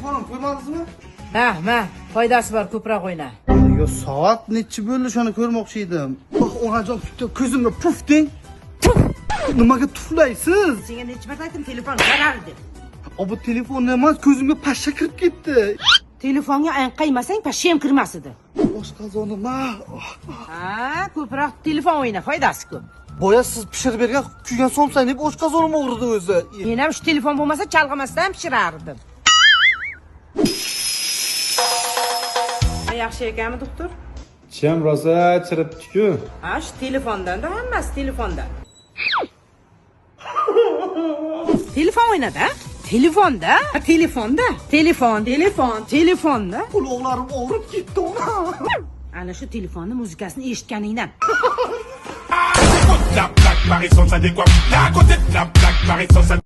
Telefonim qo'ymadingizmi? Ha, ma, foydasi bor, ko'proq o'yna. Yo, soat nechi bo'ldi, shuni ko'rmoqchi edim. Oh, onajon, ko'zimga puf deng. Tuf! Nimaga tuflaysiz? Senga necha marta aytdim, telefon zarar deb. O, bu telefon emas, ko'zimga pashsha kirib ketdi. Telefonga anqaymasang, pashsha ham kirmas edi. Oshqozonim, ha. Ha, ko'proq telefon o'yna, foydasi ko'p. Boya siz pishirib bergan kuygan somsani deb oshqozonim og'ridi o'zi. Men ham shu telefon bo'lmasa chalg'imasdan pishirardim. Yaxshi ekanmi, doktor? Tisham rosa chiribdi-ku. Ha, shu telefondan-da, hammasi telefondan. Telefon o'ynada? Telefonda? Telefonda? Telefon, telefon, telefonda. Quloqlarim og'rib ketdi, ona. Ana shu telefonni muzikasini eshitganingdan. La plaque, Marie-Sans, ça décoiffe. Là, à côté de la plaque, Marie-Sans, ça